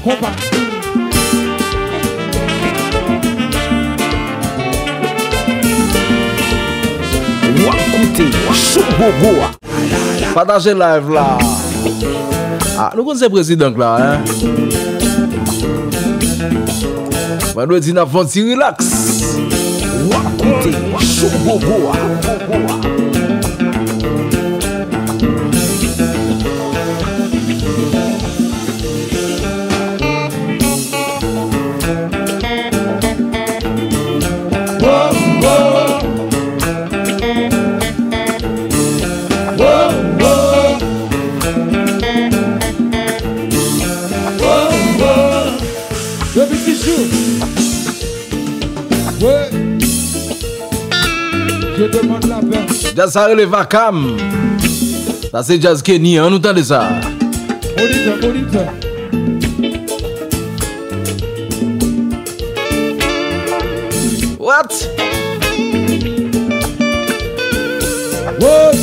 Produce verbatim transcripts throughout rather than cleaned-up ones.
Konpa. W ap koute Choubogo a. Pataje live la. Ah, nou konn se prezidan k la, hein? Vandredi n ap fè yon ti relax. W ap koute Choubogo a. Depi Tichou. Wi. Je demande la paix. Djaz sa rele Vakam. Sa se djaz Kenny, an nou tande sa. Monitè, monitè. What? Wi.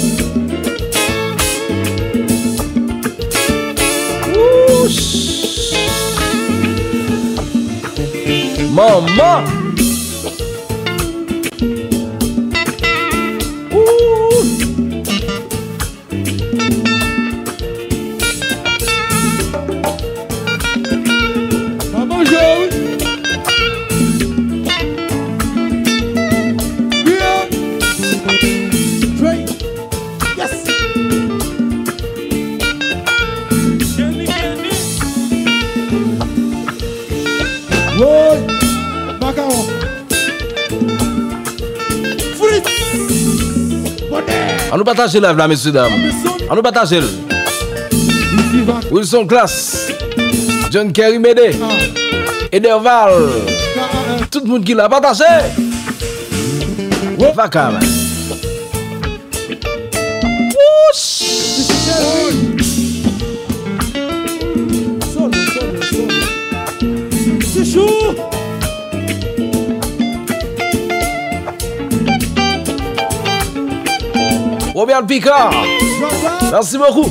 Wouch. Manman. Ooh. Manman Joe. Yeah. Drake. Yes. Woy. Makawon. Fritz. Bonè. An nou pataje live la, mesye dam. An nou pataje l. Wilson Class. John Kerry Mede. Ederval. Tout moun ki la, pataje. Vakam. Wouch! Solo, solo, solo. Chouchou! Robert Picard, merci beaucoup.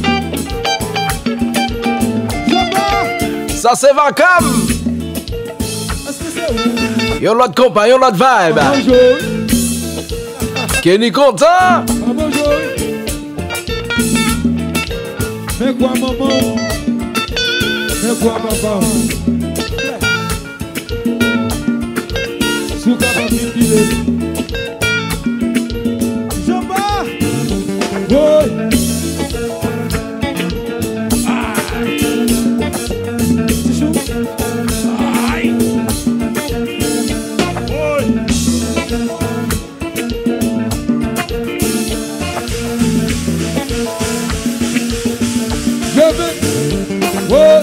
Sa se Vakam. Yon lòt konpa, yon lòt vibe. Kenny kontan. Men kwa manman w, men kwa papa w. Si w kapab vin pile. Jamba! Woy! Ah! Tichou! Ay! Woy! Leve! Woy!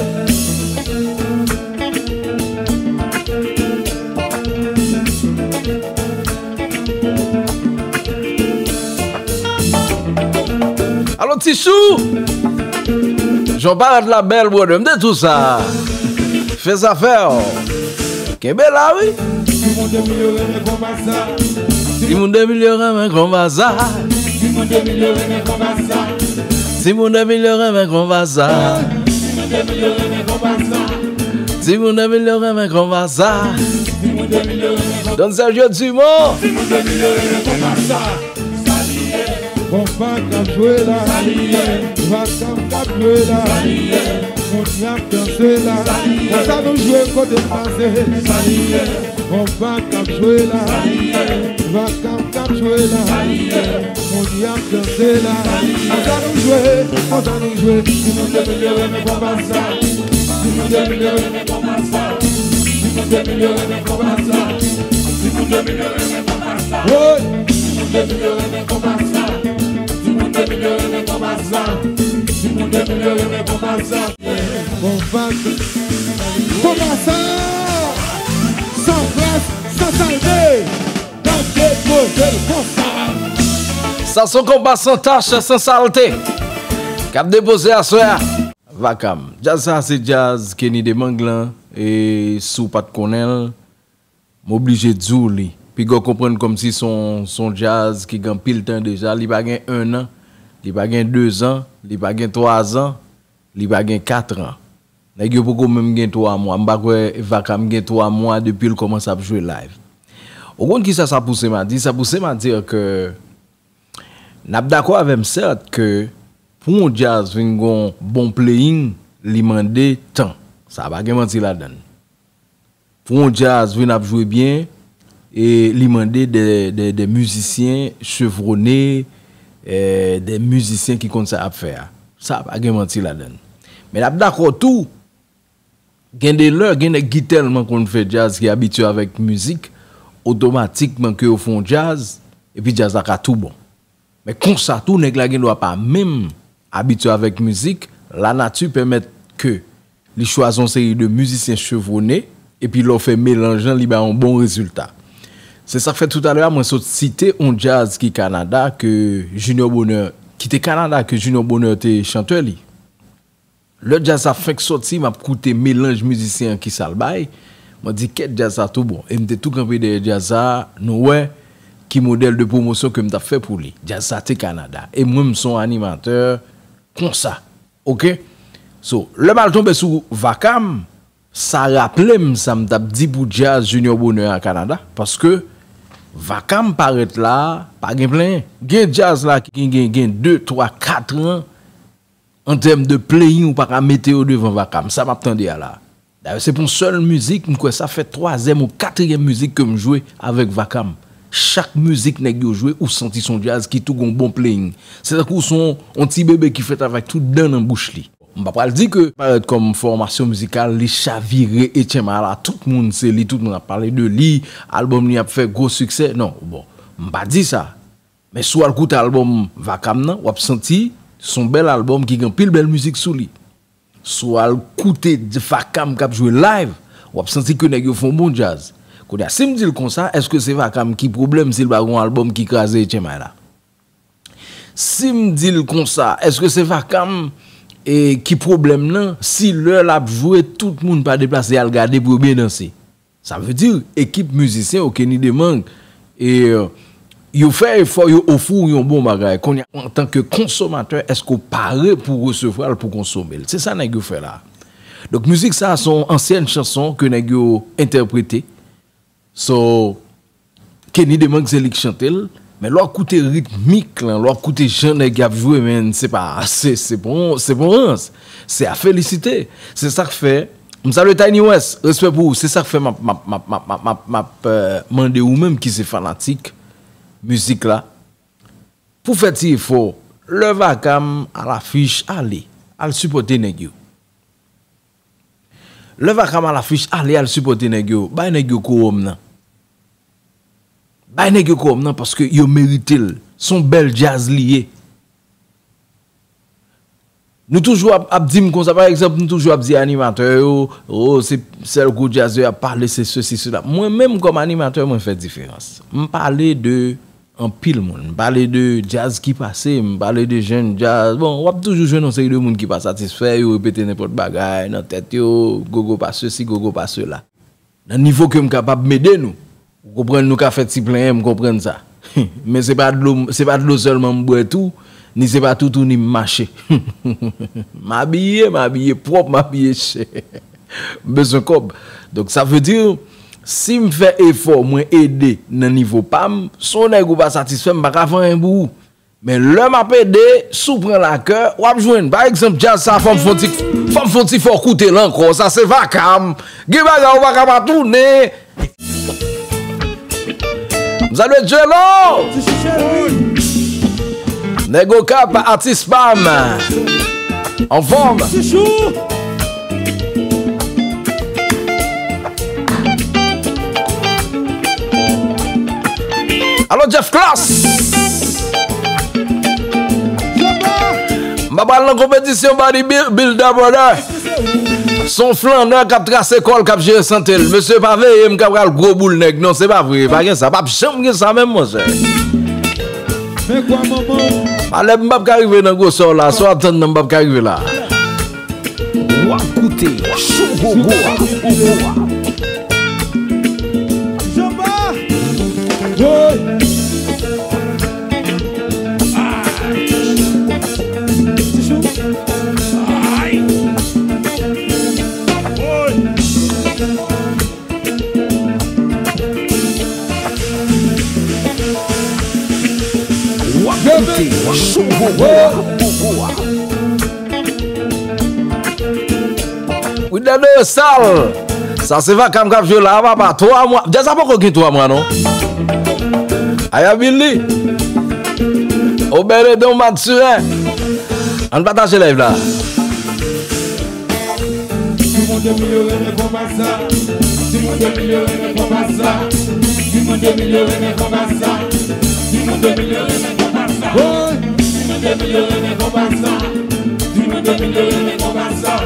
Alo, Tichou! Jan w parèt la bèl, brother. M te di w sa. Fè zafè w. Kenbe la, wi. Timoun de milyon renmen konpa sa. Timoun de milyon renmen konpa sa. Timoun de milyon renmen konpa sa. Timoun de milyon renmen konpa sa. Timoun de milyon renmen konpa sa. Timoun de milyon renmen konpa sa. Timoun de milyon renmen konpa sa. Don Sergio Dumont. Timoun de milyon renmen konpa sa. Sa li ye. Konpa k ap jwe la. Sa li ye. Vakam k ap jwe la. Sa li ye. Moun y ap danse la. Sa li ye. Konsa nou jwe kote n pase. Sa li ye. Konpa k ap jwe la. Sa li ye. Vakam k ap jwe la. Sa li ye. Moun y ap danse la. Sa li ye. Konsa nou jwe, konsa nou jwe. Timoun de milyon renmen konpa sa. Timoun de milyon renmen konpa sa. Timoun de milyon renmen konpa sa. Timoun de milyon renmen konpa sa. Woy! Timoun de milyon renmen konpa sa. Timoun de milyon renmen konpa sa. Timoun de milyon renmen konpa sa. Konpa, konpa sa. San kras, san salte. N ap depoze l konsa. Sa se yon konpa san tach, san salte. K ap depoze aswè a. Vakam. Djaz sa se djaz Kenny Demanglan. E si w pa t konnen l, m oblije di w li. Piga w konprann kòmsi se yon, se yon djaz ki gen anpil tan deja. Li pa gen en an, li pa gen de zan, li pa gen twa zan, li pa gen kat an. Nèg yo poko menm gen twa mwa. M pa kwè Vakam gen twa mwa depi l kòmanse ap jwe live. Ou konn kisa sa pouse m a di? Sa pouse m a di ke n ap dakò avè m, sèt, ke pou yon djaz vin gon bon playing, li mande tan. Sa pa gen manti ladan l. Pou yon djaz vin ap jwe byen, e li mande de, de, de mizisyen chevrone, e de mizisyen ki konn sa y ap fè a. Sa pa gen manti ladan l. Men n ap dakò tou, gen de lè, gen nèg ki tèlman konn fè djaz, ki abitye avèk mizik, otomatikman ke yo fè yon djaz, epi djaz la ka tou bon. Men konsa tou, nèg la gen dwa pa menm abitye avèk mizik, lanati pèmèt ke li chwazi yon seri de mizisyen chevrone, epi lè w fè melanj lan, li bay yon bon rezilta. Se sa k fè toutalè a, mwen sot site yon djaz ki Kanada, ke Junior Bonheur, ki te Kanada, ke Junior Bonheur te chantè li. Lè djaz sa fenk sòti, m ap koute melanj mizisyen an, kisa l bay. Mwen di, kèt, djaz sa tou bon. E m te tou kanpe dèyè djaz sa, nou wè ki modèl de pwomosyon ke m t ap fè pou li. Djaz sa te Kanada. E mwen, m se yon animatè konsa. Oke? So, lè m al tonbe sou Vakam, sa raple m sa m t ap di pou djaz Junior Bonheur a Kanada. Paske Vakam parèt la, pa gen plenyen. Gen djaz la ki gen, gen, gen de, twa, kat an, an tèm de playing, ou pa ka mete yo devan Vakam. Sa m ap tande a la. Dayè, se pou yon sèl mizik, m kwè sa fè twazyèm ou katriyèm mizik ke m jwe avèk Vakam. Chak mizik nèg yo jwe, ou santi se yon djaz ki tou gon bon playing. Se tankou se yon, yon ti bebe ki fèt avèk tout dan nan bouch li. M pa pral di ke parèt kòm fòmasyon mizikal, li chavire Etchenmay la, tout moun se li, tout moun ap pale de li, albòm li ap fè gwo siksè. Non, bon, m pa di sa. Men si w al koute albòm Vakam nan, w ap santi se yon bèl albòm ki gen anpil bèl mizik sou li. Si w al koute Vakam k ap jwe live, w ap santi ke nèg yo fè yon bon djaz. Kounye a, si m di l konsa, èske se Vakam ki pwoblèm si l pa gen yon albòm ki kraze Etchenmay la? Si m di l konsa, èske se Vakam, e, ki pwoblèm nan si lè l ap jwe, tout moun pa deplase al gade pou yo byen danse? Sa vle di, ekip mizisyen yo, Kenny Demang, e, yo fè efò, yo ofri w yon bon bagay. Kounye a, antanke konsomatè, èske w pare pou resevwa l, pou konsome l? Se sa nèg yo fè la. Donk, mizik sa, se yon ansyèn chanson ke nèg yo entèprete. So, Kenny Demang se li k chante l, men lè w ap koute ritmik lan, lè w ap koute jan nèg y ap jwe, men se pa, se, se pa yon, se pa yon rans. Se a felisite. Se sa k fè, m salye Tiny West, respè pou ou. Se sa k fè m ap, m ap, m ap, m ap, m ap, m ap, m ap, euh, mande ou menm ki se fanatik mizik la, pou fè ti efò, lè Vakam alafich, ale, al sipòte nèg yo. Lè Vakam alafich, ale al sipòte nèg yo. Bay nèg yo kowòm nan. Bay nèg yo kowòm nan paske yo merite l. Se yon bèl djaz li ye. Nou toujou ap, ap di m konsa, pa egzanp, nou toujou ap di animatè yo, "Oh, se sèl gwo djaz yo ap pale, se sesi, sela." Mwen menm, kòm animatè, mwen fè diferans. M pale de anpil moun. M pale de djaz ki pase, m pale de jèn djaz. Bon, w ap toujou jwenn yon seri de moun ki pa satisfè, yo repete nenpòt bagay nan tèt yo, gogo pa sesi, gogo pa sela. Nan nivo ke m kapab m ede nou. Ou konprann, nou ka fè ti plenyen, m konprann sa. Men se pa dlo, se pa dlo sèlman m bwè tou, ni se pa toutouni m mache. M abiye, m abiye pwòp, m abiye chè. M bezwen kòb. Donk, sa vle di, si m fè efò, mwen ede nan nivo pa m, si w nèg ou pa satisfè, m pa ka fè anyen pou ou. Men lè m ap ede, si w pran lakè, w ap jwenn. Pa egzanp, djaz sa, fò m fè yon ti, fò m fè yon ti fè w koute l ankò. Sa se Vakam. Gen bagay ou pa ka pa tounen. M salye Djelo. Nèg Okap, atis pa m. Anfòm. Alo, Jeff Klass. M pa pral nan konpetisyon body buil-, builder, brother. Se yon flannè k ap trase kò l, k ap jere sante l. Mesye, pa veye m ka pral gwo boul nèg. Non, se pa vre. Pa gen sa. P ap janm gen sa menm, monchè. Malè m p ap ka rive nan gwosè w la. Sa w ap tann nan, m p ap ka rive la. W ap koute Show Gogo a. Jean-Bart. Woy. Ah. Ti Chou. Ay. Wi, Dède Sal. Sa se Vakam k ap jwe la, papa. Twa mwa. Djaz la poko gen twa mwa, non. Aya Billy. Obed Edon Mathurin. Ann pataje live la. Timoun de milyon renmen konpa sa. Timoun de milyon renmen konpa sa. Timoun de milyon renmen konpa sa. Timoun de milyon renmen konpa sa. Woy! Timoun de milyon renmen konpa sa. Timoun de milyon renmen konpa sa.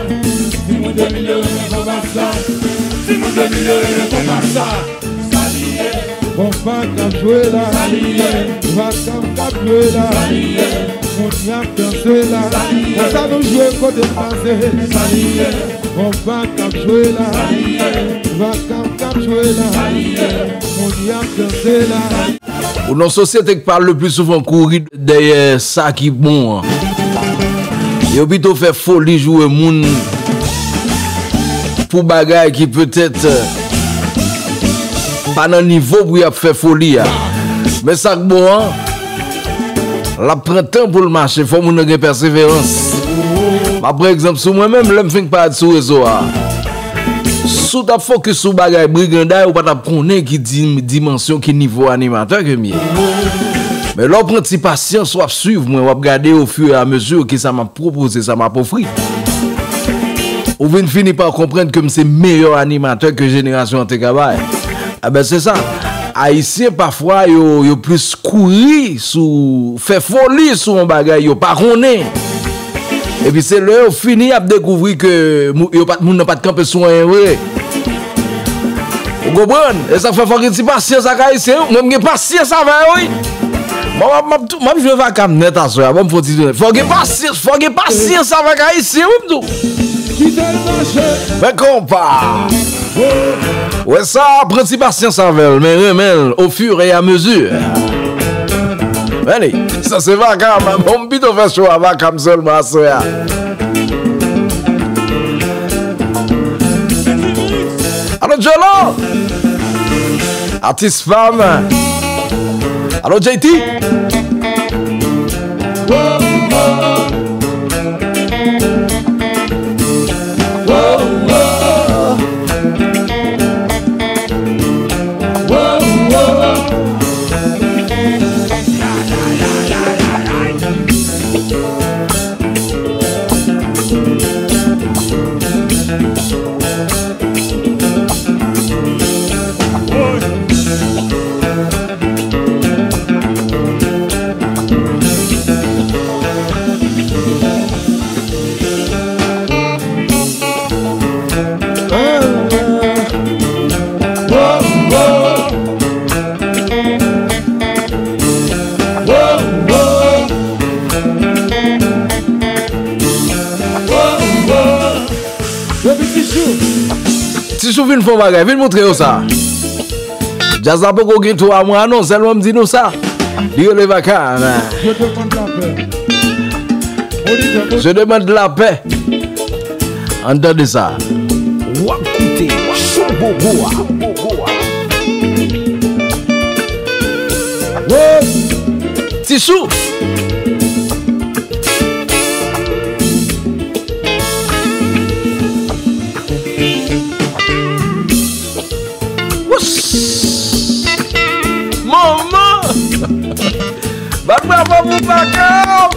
Timoun de milyon renmen konpa sa. Timoun de milyon renmen konpa sa. Sa li ye? Konpa k ap jwe la. Sa li ye? Vakam k ap jwe la. Sa li ye? Moun y ap danse la. Sa li ye? Konsa nou jwe kote n pase. Sa li ye? Konpa k ap jwe la. Sa li ye? Vakam k ap jwe la. Sa li ye? Moun y ap danse la. Ou nan sosyete k pa le pli souvan kouri dèyè sa ki bon an. Yo pito fè foli joure moun pou bagay ki petèt pa nan nivo pou y ap fè foli a. Men sa k bon an, l ap pran tan pou l mache, fò moun nan gen pèseverans. M ap pran egzanp sou mwen menm, lè m fenk parèt sou rezo a. Si w t ap fokis sou bagay briganday, ou pa t ap konnen ki di-, dimansyon, ki nivo animatè ke m ye. Men lè w pran ti pasyans, w ap swiv mwen, w ap gade ofiramezi ki sa m ap pwopoze, sa m ap ofri. Ou vin fini pa konprann ke m se meyè animatè ke jenerasyon an te ka bay. Enben, se sa. Ayisyen, pafwa, yo, yo plis kouri sou, fè foli sou yon bagay yo pa konnen. Epi se lè yo fini, y ap dekouvri ke mou-, yo pa t, moun nan pa t kanpe sou anyen vre. Ou konprann? E sa k fè fò gen ti pasyans ak Ayisyen, wi. Mwen, m gen pasyans avè yo, wi. Mwen, m ap, m ap, m ap jwe Vakam nèt aswè a. Ban m fè yon ti jounen. Fò gen pasyans, fò gen pasyans avèk Ayisyen, wi, m di w. Kite l mache. Men konpa. Wè sa, pran ti pasyans avè l, men renmen l au fur et à mesure. Men li, sa se Vakam, bon, m pito fè cho a Vakam sèlman aswè a. Alo, Jolo! Atis pa m. Alo, J T! Epi Tichou. Tichou vin fè yon bagay, vin montre yo sa. Djaz la poko gen twa mwa non, sèlman m di nou sa. Li rele Vakam. Je demande la paix. Monitè, monitè. Je demande la paix. Ann tande sa. W ap koute Show Bobo a. Tichou. Wouch! Manman! Bat bravo pou Vakam!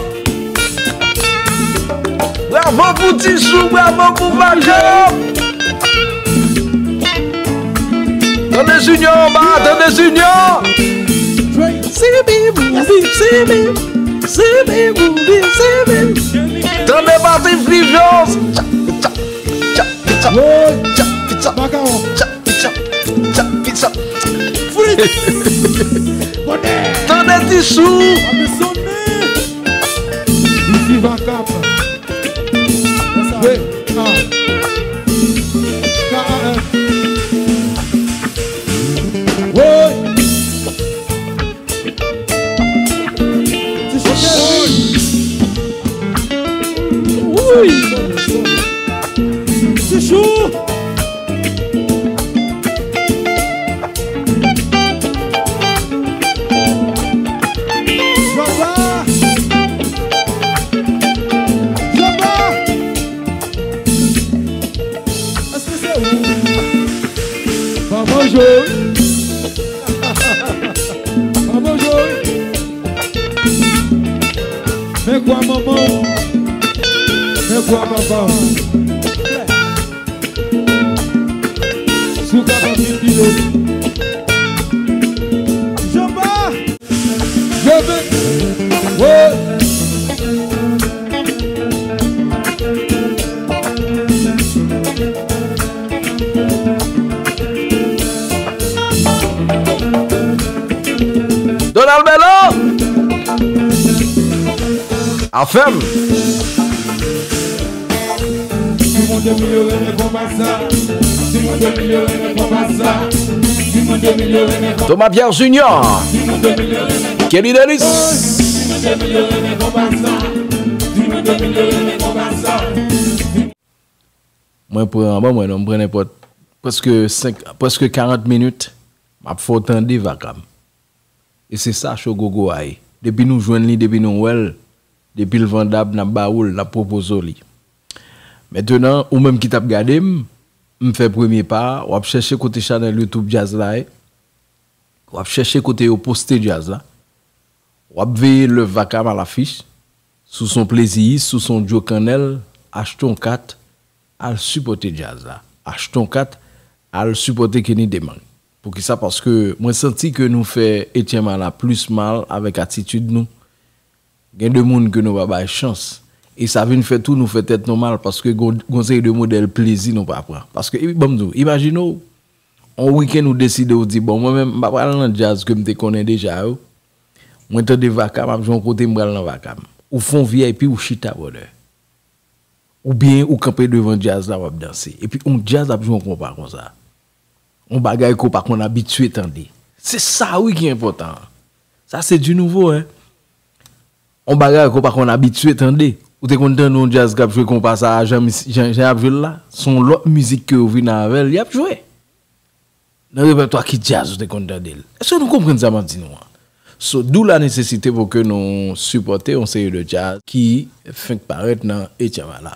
Bravo pou Tichou, bravo pou Vakam! Tande Junior anba, tande Junior! Sibi boubi, sibi, sibi boubi, sibi. Tande Patrick Flivius! Tcha, tcha, tcha, tcha, tcha, tcha, tcha. Fritz! Bonè! Tande Tichou! Ape sonnen! Ici Vakam. V A K A M. Woy! Woy! Tichou! Manman Joy. Manman Joy. Men kwa manman. Men kwa papa. Si w kapab vin pi wo. Jean Bart. Leve. Wo. Donald Bello. Afèm. Thomas Pierre Junior. Kenny Delis. Mwen pran, ban mwen non, m pran nenpòt, prèske senk, prèske karant minit, m ap fè w tande Vacam. E se sa Cho Gogo a ye. Depi nou jwenn li, depi nou wè l, depi l vandab, n ap ba ou l, n ap pwopoze w li. Mentenan, ou menm ki t ap gade m, m fè premye pa a, w ap chèche kote chanèl YouTube Djaz la ye. W ap chèche kote yo poste djaz la. W ap veye lè Vacam a lafich. Si w se yon pleziyis, si w se yon djo kannèl, achte yon kat, al sipòte djaz la. Achte yon kat, al sipòte Kenny Demang. Poukisa? Paske mwen santi ke nou fè Etyen Mala plis mal avèk atitid nou. Gen de moun ke nou pa bay chans. E sa vin fè tou nou fè tèt nou mal paske gon, gon seri de modèl plezi nou pa pran. Paske, epi ban m di w, imajine w, yon wikenn ou deside w di, "Bon, mwen menm, m pa pral nan djaz ke m te konnen deja yo. Mwen tande Vacam ap jwe yon kote, m pral nan Vacam." Ou fè yon V I P, ou chita, brother. Oubyen ou kanpe devan djaz la, w ap danse. Epi yon djaz ap jwe yon konpa konsa. Yon bagay ke w pa konn abitye tande. Se sa wi ki enpòtan an. Sa se di nouvo, en. Yon bagay ke w pa konn abitye tande. Ou te konn tande yon djaz k ap jwe konpa sa a, jan, jan, jan y ap jwe l la? Se yon lòt mizik ke yo vin avè l, y ap jwe. Nan repètwa ki djaz ou te konn tande l? Èske nou konprann sa m ap di nou an? So, d'où la nécessité pou ke nou sipòte yon seri de djaz ki fenk parèt nan Etyen Mala.